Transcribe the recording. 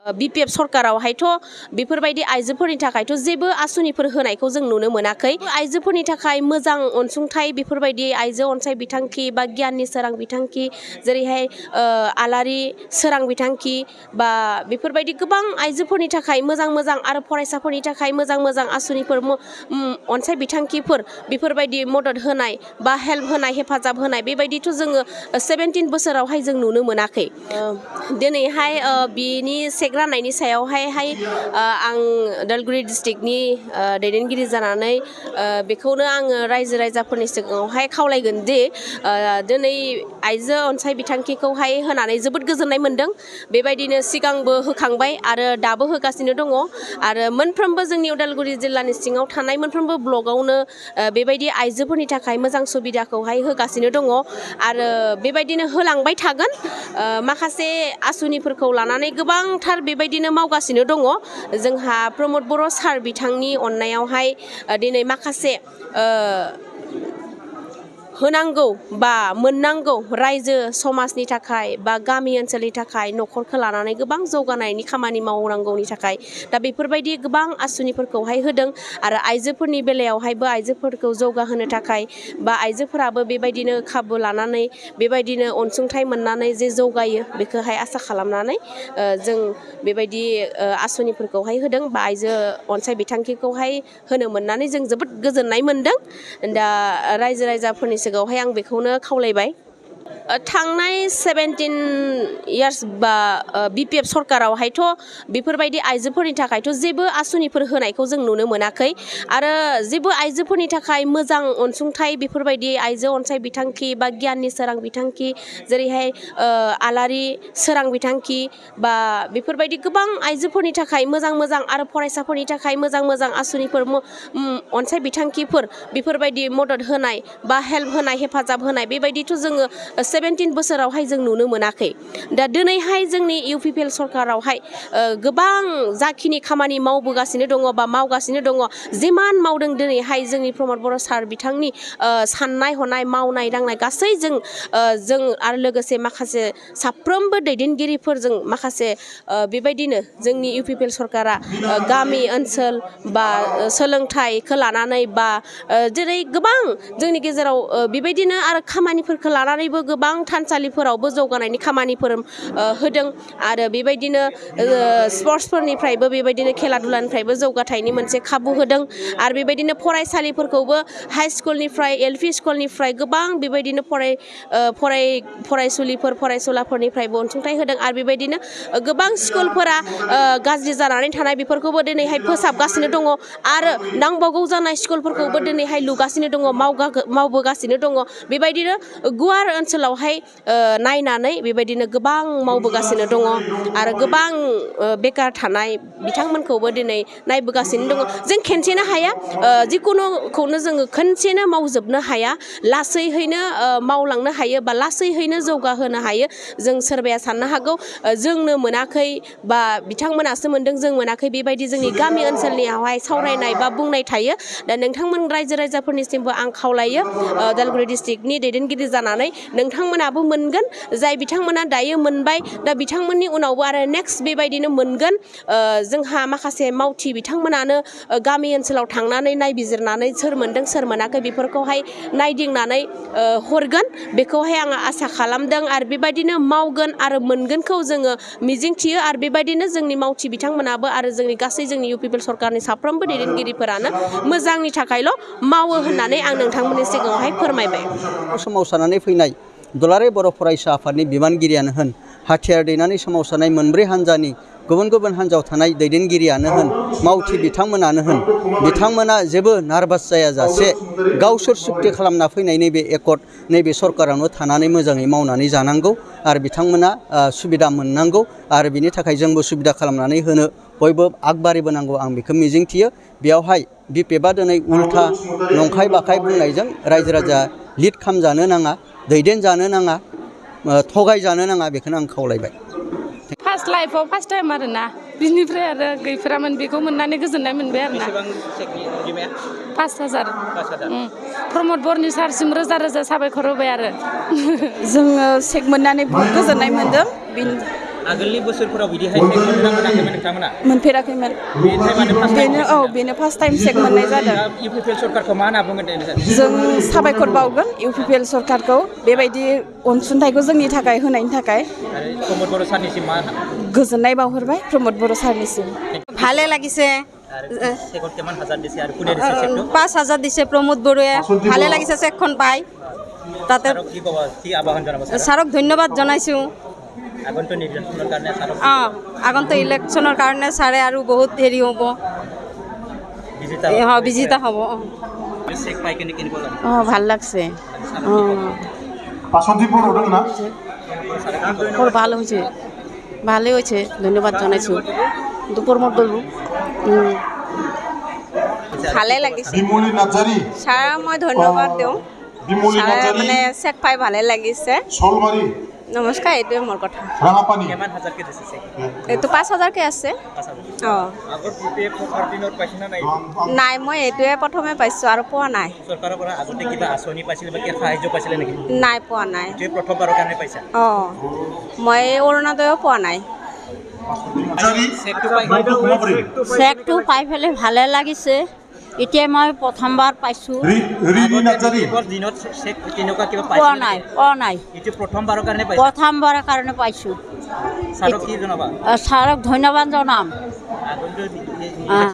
BPF सरकारावहायथ' बेफोरबायदि आइजोफोरनि थाखायथ' जेबो आसुनिफोर होनायखौ जों नुनो मोनाखै। आइजोफोरनि थाखाय मोजां अनसुंथाइ बेफोरबायदि आइजो अनसाय बिथांखि बा गियाननि सोरां बिथांखि जेरैहाय आलारि सोरां बिथांखि बा बेफोरबायदि गोबां आइजोफोरनि थाखाय मोजां आरो फरायसाफोरनि थाखाय मोजां आसुनिफोर अनसाय बिथांखिफोर बेफोरबायदि मदद होनाय बा हेल्प होनाय हेफाजाब होनाय बेबायदिथ' जोङो 17 बोसोरावहाय जों नुनो मोनाखै। दिनैहाय बिनि राननायनि सायावहाय आं उदालगुरि डिस्ट्रिक्टनि दैदेनगिरि जानानै बेखौनो आङो रायजो राजाफोरनि सिगाङावहाय खावलायगोन दि दिनै आइजो अनसाय बिथांखिखौहाय होनानै जोबोद गोजोननाय मोनदों। बेबायदिनो सिगांबो होखांबाय आरो दाबो होगासिनो दङ आरो मोनफ्रोमबो जोंनि उदालगुरि जिल्लानि सिङाव थानाय मोनफ्रोमबो ब्लकआवनो बेबायदि आइजोफोरनि थाखाय मोजां सुबिदाखौहाय होगासिनो दङ आरो बेबायदिनो होलांबाय थागोन। माखासे आसुनिफोरखौ लानानै गोबांथार बेबायदिनो मावगासिनो दङ। जोंहा प्रमद बर' सार बिथांनि अननायावहाय दिनै माखासे होनांगौ बा मोननांगौ रायजो समाजनि थाखाय बा गामि ओनसोलनि थाखाय न'खरखौ लानानै गोबां जौगानायनि खामानि मावनांगौनि थाखाय दा बेफोरबायदि गोबां आसुनिफोरखौहाय होदों आरो आइजोफोरनि बेलायावहायबो आइजोफोरखौ जौगाहोनो थाखाय बा आइजोफोराबो बेबायदिनो खाबु लानानै बेबायदिनो अनसुंथाइ मोननानै जे जौगायो बेखौहाय आसा खालामनानै जों बेबायदि आसुनिफोरखौहाय होदों बा आइजो अनसाय बिथांखिखौहाय होनो मोननानै जों जोबोद गोजोननाय मोनदों। दा रायजो राजाफोरनि सिगाङावहाय आं बेखौनो खावलायबाय। थांनाय 17 इयार्स बा BPF सरकारावहायथ' बेफोरबायदि आइजोफोरनि थाखायथ' जेबो आसुनिफोर होनायखौ जों नुनो मोनाखै आरो जेबो आइजोफोरनि थाखाय मोजां अनसुंथाइ बेफोरबायदि आइजो अनसाय बिथांखि बा गियाननि सोरां बिथांखि जेरैहाय आलारि सोरां बिथांखि बा बेफोरबायदि गोबां आइजोफोरनि थाखाय मोजां आरो फरायसाफोरनि थाखाय मोजां आसुनिफोर अनसाय बिथांखिफोर बेफोरबायदि मदद होनाय बा हेल्प होनाय हेफाजाब होनाय बेबायदिथ' जोङो 17 बोसोरावहाय जों नुनो मोनाखै। दा दिनैहाय जोंनि UPPL सरकारावहाय गोबां जाखिनि खामानि मावबोगासिनो दङ बा मावगासिनो दङ जिमान मावदों दिनैहाय जोंनि प्रमद बर' सार बिथांनि साननाय हनाय मावनाय दांनाय गासै जों आरो लोगोसे माखासे साफ्रोमबो दैदेनगिरिफोरजों माखासे बेबायदिनो जोंनि UPPL सरकारा गामि ओनसोल बा सोलोंथाइखौ लानानै बा जेरै गोबां जोंनि गेजेराव बेबायदिनो आरो खामानिफोरखौ लानानैबो गोबां थानसालिफोरावबो जौगानायनि खामानिफोर होदों आरो बेबायदिनो स्पर्ट्सफोरनिफ्रायबो बेबायदिनो खेला दुलानिफ्रायबो जौगाथायनि मोनसे खाबु होदों आरो बेबायदिनो फरायसालिफोरखौबो हाइ स्कुलनिफ्राय LP स्कुलनिफ्राय गोबां बेबायदिनो फरायसुलाफोरनिफ्रायबो अनसुंथाइ होदों आरो बेबायदिनो गोबां स्कुलफोरा गाज्रि जानानै थानाय बेफोरखौबो दिनैहाय फोसाबगासिनो दङ आरो नांबावगौ जानाय स्कुलफोरखौबो दिनैहाय लुगासिनो दङ मावबोगासिनो दङ। बेबायदिनो गुवार ओनसोलावहाय नायनानै बेबायदिनो गोबां मावबोगासिनो दङ आरो गोबां बेकार थानाय बिथांमोनखौबो दिनै नायबोगासिनो दङ। जों खनसेनो हाया जिखुनुखौनो जोङो खनसेनो मावजोबनो हाया लासैहैनो मावलांनो हायो बा लासैहैनो जौगाहोनो हायो। जों सोरबाया साननो हागौ जोंनो मोनाखै बा बिथांमोनासो मोनदों जों मोनाखै बेबायदि जोंनि गामि ओनसोलनियावहाय सावरायनाय बा बुंनाय थायो। दा नोंथांमोन रायजो राजाफोरनिसिमबो आं खावलायो उदालगुरि डिस्ट्रिक्टनि दैदेनगिरि जानानै नोंथांमोनाबो मोनगोन जाय बिथांमोना दायो मोनबाय दा बिथांमोननि उनावबो आरो नेक्स्ट बेबायदिनो मोनगोन। जोंहा माखासे मावथि बिथांमोनानो गामि ओनसोलाव थांनानै नायबिजिरनानै सोर मोनदों सोर मोनाखै बेफोरखौहाय नायदिंनानै हरगोन बेखौहाय आङो आसा खालामदों आरो बेबायदिनो मावगोन आरो मोनगोनखौ जोङो मिजिंथियो आरो बेबायदिनो जोंनि मावथि बिथांमोनाबो आरो जोंनि UPPL सरकारनि साफ्रोमबो दैदेनगिरिफोरानो मोजांनि थाखायल' मावो होननानै आं नोंथांमोननि सिगाङावहाय फोरमायबाय। सोमावसारनानै फैनाय दुलाराय बर' फरायसा आफादनि बिबानगिरियानो होन हाथियार दैनानै सोमावसारनाय मोनब्रै हान्जानि गुबुन हान्जायाव थानाय दैदेनगिरियानो होन मावथि बिथांमोनानो होन बिथांमोना जेबो नार्भास जायाजासे गावसोर सुक्ति खालामना फैनाय नैबे एकर्ड नैबे सरकारावनो थानानै मोजाङै मावनानै जानांगौ आरो बिथांमोना सुबिदा मोननांगौ आरो बिनि थाखाय जोंबो सुबिदा खालामनानै होनो बयबो आगबारिबोनांगौ आं बेखौ मिजिंथियो। बेयावहाय BPFआ दिनै उल्था नंखाय बाखाय बुंनायजों रायजो राजा लिड खालामजानो नाङा दैदेनजानो नाङा थगायजानो नाङा बेखौनो आं खावलायबाय। फार्स्ट लाइफआव फार्स्ट टाइम आरोना बिनिफ्राय आरो गैफेरामोन बेखौ मोननानै गोजोननाय मोनबाय आरोना। 5000 प्रमद बर'नि सारसिम रोजा साबायखर होबाय आरो जोङो चेक मोननानै बहुत गोजोननाय मोनदों आगोलनि बोसोरफोराव बिदिहाय चेक मोनदोंना मोनाखैमोन नोंथांमोना मोनफेराखैमोन बेनिफ्राय माने फार्स्ट टाइम बेनो फार्स्ट टाइम चेक मोननाय जादों इउपिपिएल सरकारखौ मा होनना बुंगोन दे नोंथां जों साबायखर बावगोन इउपिपिएल सरकारखौ बेबायदि अनसुंथाइखौ जोंनि थाखाय होनायनि थाखाय आरो प्रमद बर' सारनिसिम मा गोजोननाय बावहरबाय प्रमद बर' सारनिसिम ভালে লাগিছে আৰু চেকত কিমান হাজাৰ দিছে আৰু কোনে দিছে চেকটো ৫,০০০ দিছে প্ৰমোদ বড়োৱে ভালে লাগিছে চেকখন পাই তাতে আৰু কি ক'ব কি আহ্বান জনাব ছাৰক ধন্যবাদ জনাইছোঁ আগন্তুক নিৰ্বাচনৰ কাৰণে ছাৰক আগন্তুক ইলেকশ্যনৰ কাৰণে ছাৰে আৰু বহুত হেৰি হ'ব বিজিতা হ'ব চেক পাই কেনে কেনেকুৱা লাগে ভাল লাগছে বাসন্তীপুর ওটা না বৰ ভাল হৈছে ভালেই হৈছে ধন্যবাদ জনাইছোঁ দুপৰ মোৰ ভালে লাগিছে বিমলি নার্জারি ছাৰক মই ধন্যবাদ দিওঁ বিমলি ছাৰে নার্জারি মানে চেক পাই ভালে লাগিছে শোলমারি নমস্কাৰ এইটোৱে মোৰ কথা রাঙাপানি কিমান হাজাৰকে দিছে চেক এইটো ৫,০০০কে আছে অঁ আগৰ পিপিএফ দিনত পাইছে না নাই নাই মই এইটোৱে প্ৰথমে পাইছোঁ আৰু পোৱা নাই চৰকাৰৰ পৰা আগতে কিবা আঁচনি পাইছিলে বা কিবা সাহায্য পাইছিলে নেকি নাই পোৱা নাই এইটোৱে প্ৰথমবাৰৰ কাৰণে পাইছা অঁ মই অৰুণোদয়ো পোৱা নাই নার্জারি চেকটো পাই কুমাপুরি চেকটো পাই পেলাই ভালে লাগিছে এতিয়া মই প্ৰথমবাৰ পাইছোঁ রিনি নার্জারি আগৰ দিনত চেক তেনেকুৱা কিবা পোৱা পাইছিলে নাই নেকি? পোৱা নাই এইটো প্ৰথমবাৰৰ কাৰণে পাইছা প্ৰথমবাৰৰ কাৰণে পাইছোঁ ছাৰক কি জনাবা ছাৰক ধন্যবাদ জনাম আগন্তুক